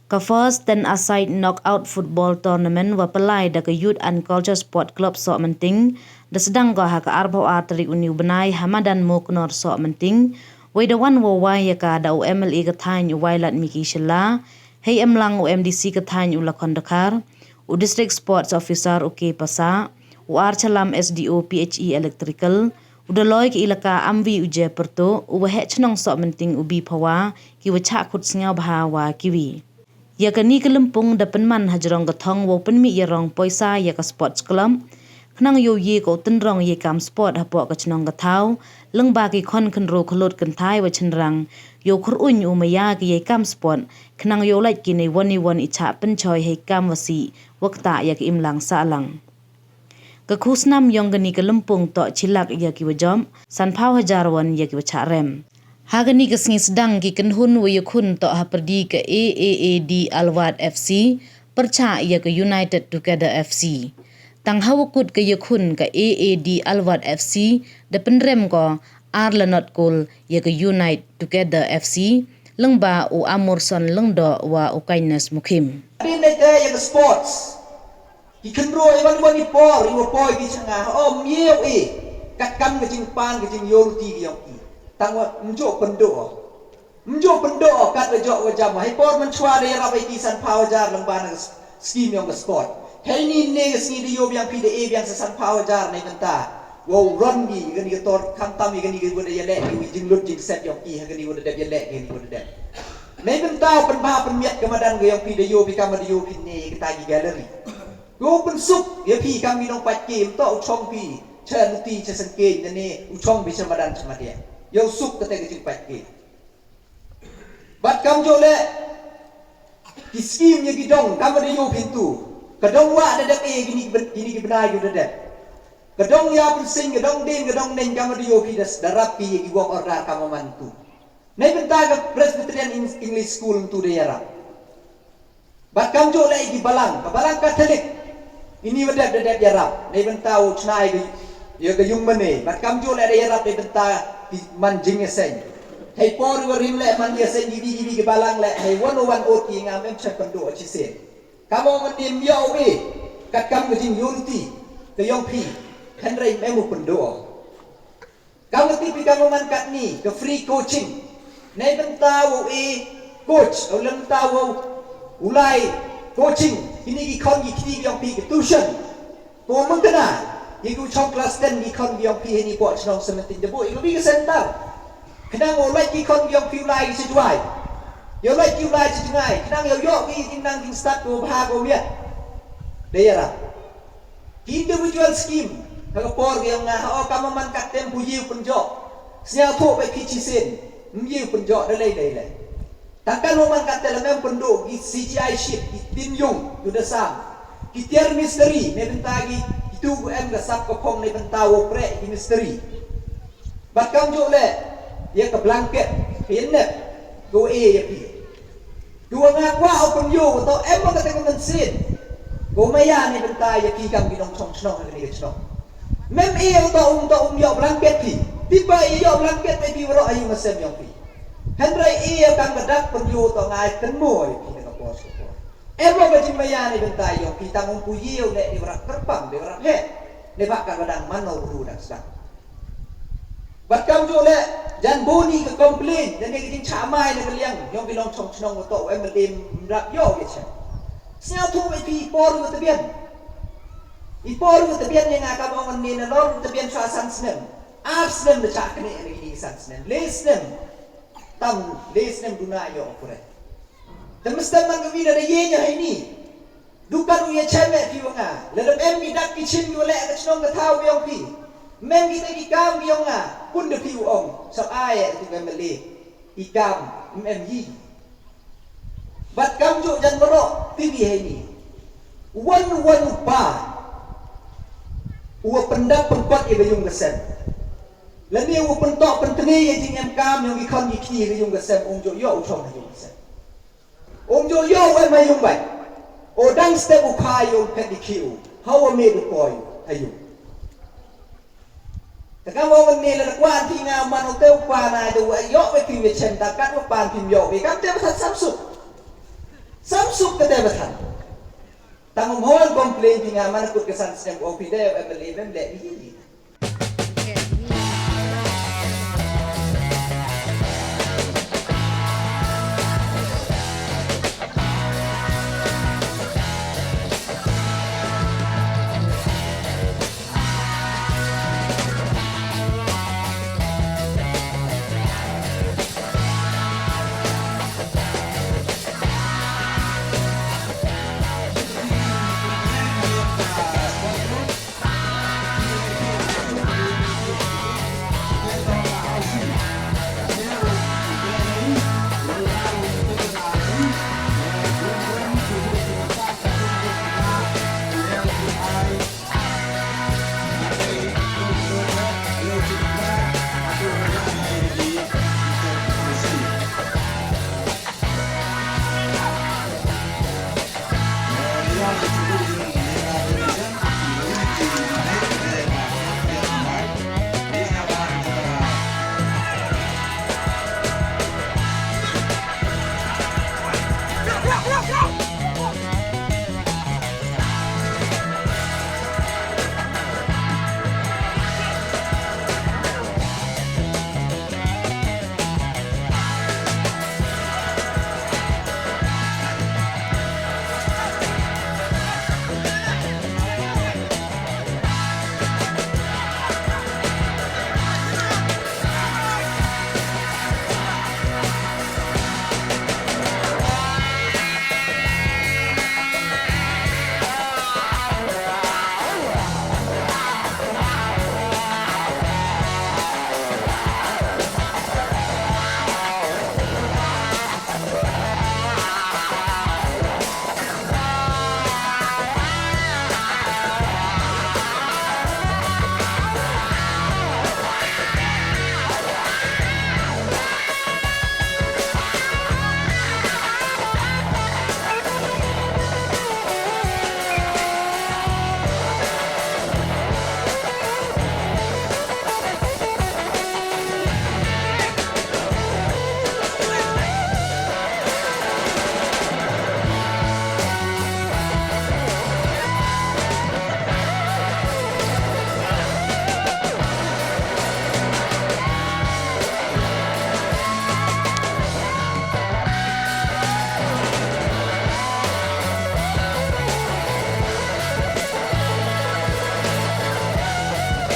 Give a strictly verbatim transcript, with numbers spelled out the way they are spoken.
Ka first ten-a-side knockout football tournament wa pynlai da ka Youth and Culture Sport Club Sohmynting, da sdang ko ha ka arphaw ar tarik uni u bnai ha madan Mooknor Sohmynting, wei da wan wow wai ya ka da u M L A ka thaiñ u Wailadmiki Shylla, hei emlang u M D C ka thaiñ u Lakhon Dkhar, u District Sports Officer u K Passah, u R Challam S D O P H E Electrical, u Daloi ka Elaka Amwi u J Pyrtuh, u Waheh Chnong Sohmynting u B Phawa, ki wa chah khut sngewbha wa kiwi. Ya kani ka lympung da pynman hajrong ka thong wow pynmih yarong poisa ya ka sports club, khnang yow ye ka u tynrong yei kam sport hapoh ka chnong ka thaw, lyngba ki khon khynroo khyllood kynthai wa chynrang, yow khyrwuñ u maya ki yei kam sport, khnang yow lait ki neiwon neiwon i chah pynchoi hei kam wa sih, wa ktah ya ka imlang sahlang. Ka khusnam yong kani ka lympung toh chi lak ya ki wa jop, sanphaw hajar won ya ki wa chah rem. Ha kani ka sngi sdang ki kynhun wa yakhun toh hapyrdi ka A A A D Alwad F C, pyrchah ya ka United Together F C. Tang hawa kut ka yakhun ka A A D Alwad F C, da pynrem ko ar la not goal ya ka Unite Together F C, lyngba u Amorson Lyngdoh wa u Kindness Mukhim. Din ne te ya ka sports. Ki khynroo i wan wan i por, i wa poi ki changa, o, myew i. Kat kam ka jingpan, ka jingyoh ruti ki yong ki. Tang wa mjooh pyndoh. Mjooh pyndoh, kat wa jooh wa jam. Hei por man chwa da yarap i ki sanphaw hajar lyngba na ka s-, scheme yong ka sport. Hei ni ne ka sngi da yoh biang phi da e biang sa sanphaw hajar nei mynta. Wow ron ki, kani ka tor, khamtam i kani ka wa da yaleh, ki wi jinglut jingsep yong ki, ha kani wa da dep yaleh, kani wa da dep. Nei mynta pynbha pynmiat ka madan ka yong phi da yoh phi kam da yoh phi ne, ka ta ki gallery. Ko pynsuk, ya phi kam ki nongpait ki, ym toh u chong phi, cha nuti, cha sengkeiñ, ne, u chong phi cha madan, cha madia. Yow suk kate ka jingpait ki. Bad kamjooh le, ki scheme ya ki dong, kam da yoh phi tu. Ka dong wa da dep e, kini ki ben-, kini ki bnai ki da dep. Ka dong ya pynsing, ka dong dien, ka dong neng, kam da yoh phi da s-, da rap phi ya ki work order kam man tu. Nei bynta ka Presbyterian Eng-, English School tu da yarap. Bad kamjooh le ki balang, ka balang Katholik. Ini wa dep da dep yarap. Nei bynta u chna ya ka, ya ka yung mane. Bad kamjooh le da yarap nei bynta ki man jingïaseng. Hei por wa rim le man ïaseng ki bi ki bi ki balang le. Hei wan wan ot ki ngam em chet pyndoh chi sen. Kam ong ni ym yoh wi. Kat kam ka jingyoh ruti. Ka yong phi. Hynrei em u pyndoh. Kam wa tip i kam wa man katni, ka free coaching. Nei bynta wow e coach, o lem bynta wow u lai coaching. Kini ki khon ki kti ki yong phi ki tuition. Ko mengkana, ya ki u chong class ten ki khon ki yong phi hini poh chnong Sementing da booh, ya ka wi ka center. Khnang wow lait ki khon ki yong phi u lai ki cha Jwai. Yow lait ki u lai cha Jngai. Khnang yow yoh ki jingdang jingstad ko bha ko miat. Da yarap. Ki individual scheme, ha ka por ka yong nga, ha o kam man kat tem pu yiu pynjoh. Sñiaw thoh ba phi chi sien, ym yiu pynjoh, da lei lei lei. Tang kan man kat te la mem pyndoh, ki C G I sheet, ki tin yung, yu da sam. Ki tiar mistri, ne bynta ki, ki tu ku em ka sap ka phong ne bynta wow preh, ki mistri. Bad kamjooh le, ya ka blanket, ka ynep, ka wa e ya phi. Ki wa nga kwah u pynyoh, u toh em wa kate ka mynsiem. Ko maya ni bynta ya phi kam ki nongchong chnong ha kani ka chnong. Mem e u toh um toh um yoh blanket phi. Tip ba i yoh blanket phi waroh ha yung ha sem yong phi. Hynrei i ya kam ka dak pynyoh u toh nga ai kynmoo ya phi na ka por sa ka por. Em wa ka jingmaya ni bynta yong phi tang um pu yoh le di waroh kyrpang di waroh he. Neibhah ka wa dang mano bru dang sdang. Bad kamjooh le, jan booh ni ka complain, da ne ka jingchah mai na ka liang, yong ki nongchong chnong wa toh, em le ym rap yoh ya chem. Sñiaw thoh ba phi i por wa tbian. I por wa tbian ya nga kam ong ni na lor wa tbian chwa san snem. Ar snem da chah kane na ki san snem. Le snem. Tam le snem duna yoh pure. Te mesti man ka wi da ye nya hei ni. Dukan u ya chem eh phi wa nga. Lada em ki dak ki chin ki wa leh ka chnong ka thaw yong phi. Mem ki te ki kam ki yong nga. Pun da phi u ong. Sa ai eh tu ka mele. I kam. Em em yi. Bad kamjooh jan waroh. Ti bi hei ni. Wan wan u pa. U wa pyndap pynkot ya ka yung ka sem. Lane u wa pyntoh pyntni ya jingem kam yong ki khon ki kti ya ka yung ka sem. Ong jooh yoh u chong ha yung ka sem. Ong jooh yoh u em ha yung bait. O dang step u kha yow phet di khi u. Hawa me du koi ha yung. Te kam ong ne la kwah ti nga man u te u pa na du wa yoh we ti we chen ta kat wa pan tim yoh we kam te wa sat sam suk. Sam Katæ ba than. Tang ym hoi complain phi nga man kut ka san snem o phi de MLA mem leh hi.